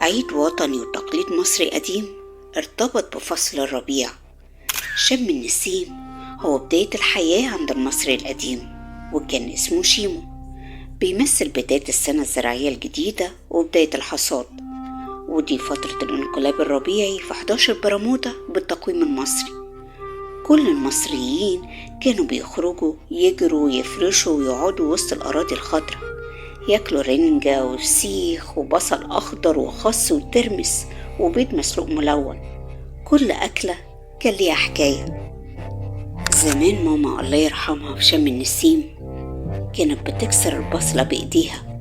عيد وطني وتقليد مصري قديم ارتبط بفصل الربيع. شم النسيم هو بداية الحياة عند المصري القديم، وكان اسمه شيمو، بيمثل بداية السنة الزراعية الجديدة وبداية الحصاد، ودي فترة الانقلاب الربيعي في 11 برمودا بالتقويم المصري. كل المصريين كانوا بيخرجوا يجروا يفرشوا ويقعدوا وسط الأراضي الخضراء، ياكلوا رنجة وفسيخ وبصل أخضر وخس وترمس وبيض مسلوق ملون. كل أكلة كان ليها حكاية. زمان ماما الله يرحمها في شم النسيم كانت بتكسر البصلة بإيديها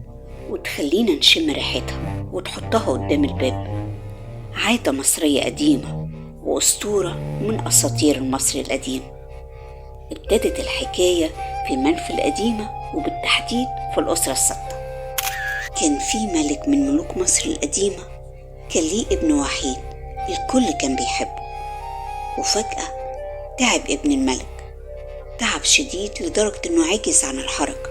وتخلينا نشم ريحتها وتحطها قدام الباب. عادة مصرية قديمة وأسطورة من أساطير المصري القديم. ابتدت الحكاية في منف القديمة وبالتحديد في الأسرة الستة. كان في ملك من ملوك مصر القديمة كان ليه ابن وحيد الكل كان بيحبه، وفجأة تعب ابن الملك، تعب شديد لدرجة انه عجز عن الحركة.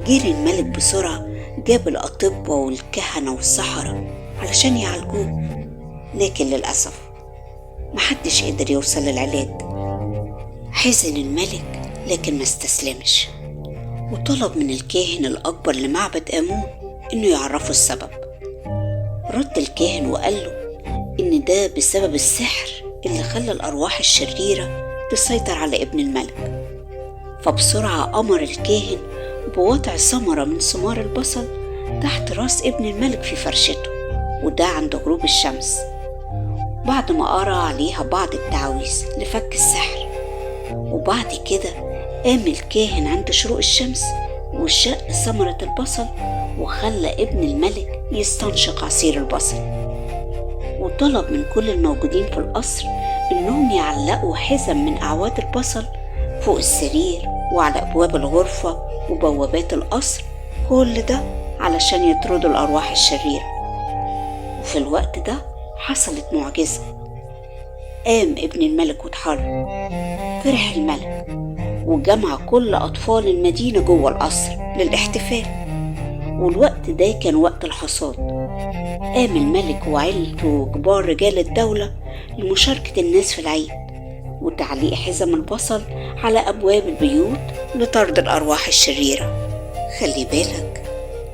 جري الملك بسرعة، جاب الأطباء والكهنة والسحرة علشان يعالجوه، لكن للأسف محدش قدر يوصل للعلاج. حزن الملك لكن ما استسلمش، وطلب من الكاهن الأكبر لمعبد آمون إنه يعرفه السبب. رد الكاهن وقال له إن ده بسبب السحر اللي خلى الأرواح الشريرة تسيطر على ابن الملك. فبسرعة أمر الكاهن بوضع ثمرة من ثمار البصل تحت راس ابن الملك في فرشته، وده عند غروب الشمس، بعد ما قرأ عليها بعض التعاويذ لفك السحر. وبعد كده قام الكاهن عند شروق الشمس وشق ثمرة البصل وخلى ابن الملك يستنشق عصير البصل، وطلب من كل الموجودين في القصر إنهم يعلقوا حزم من أعواد البصل فوق السرير وعلى أبواب الغرفة وبوابات القصر، كل ده علشان يطردوا الأرواح الشريرة. وفي الوقت ده حصلت معجزة، قام ابن الملك واتحرك. فرح الملك وجمع كل أطفال المدينة جوه القصر للاحتفال، والوقت ده كان وقت الحصاد. قام الملك وعيلته وكبار رجال الدولة لمشاركة الناس في العيد وتعليق حزم البصل على أبواب البيوت لطرد الأرواح الشريرة. خلي بالك،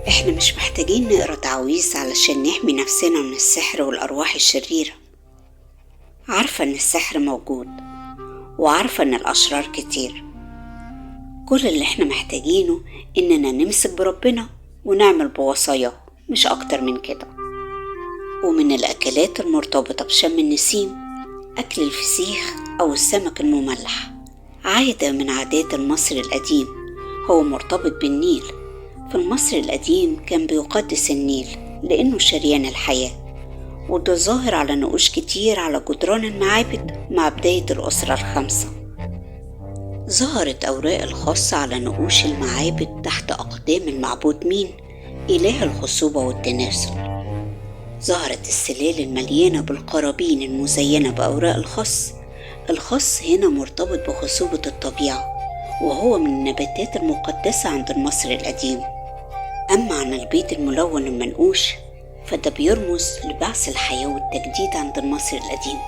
احنا مش محتاجين نقرأ تعويذ علشان نحمي نفسنا من السحر والأرواح الشريرة. عارفة ان السحر موجود وعارفة ان الأشرار كتير. كل اللي احنا محتاجينه اننا نمسك بربنا ونعمل بوصاياه، مش اكتر من كده. ومن الأكلات المرتبطة بشم النسيم أكل الفسيخ أو السمك المملح، عادة من عادات المصري القديم، هو مرتبط بالنيل. في المصري القديم كان بيقدس النيل لأنه شريان الحياة، وده ظاهر على نقوش كتير على جدران المعابد مع بداية الأسرة الخامسة. ظهرت أوراق الخاصة على نقوش المعابد تحت أقدام المعبود مين، إله الخصوبة والتناسل. ظهرت السلال المليانة بالقرابين المزينة بأوراق الخص. الخص هنا مرتبط بخصوبة الطبيعة، وهو من النباتات المقدسة عند المصري القديم. أما عن البيض الملون المنقوش فده بيرمز لبعث الحياة والتجديد عند المصري القديم،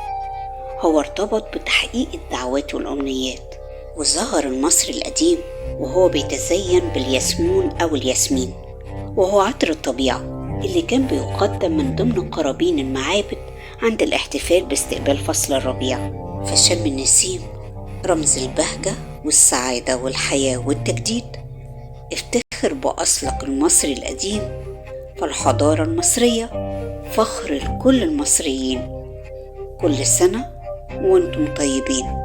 هو ارتبط بتحقيق الدعوات والأمنيات. وظهر المصري القديم وهو بيتزين بالياسمون أو الياسمين، وهو عطر الطبيعة اللي كان بيقدم من ضمن قرابين المعابد عند الاحتفال باستقبال فصل الربيع. فشم النسيم رمز البهجة والسعادة والحياة والتجديد. افتخر بأصلك المصري القديم، فالحضارة المصرية فخر لكل المصريين. كل سنة وانتم طيبين.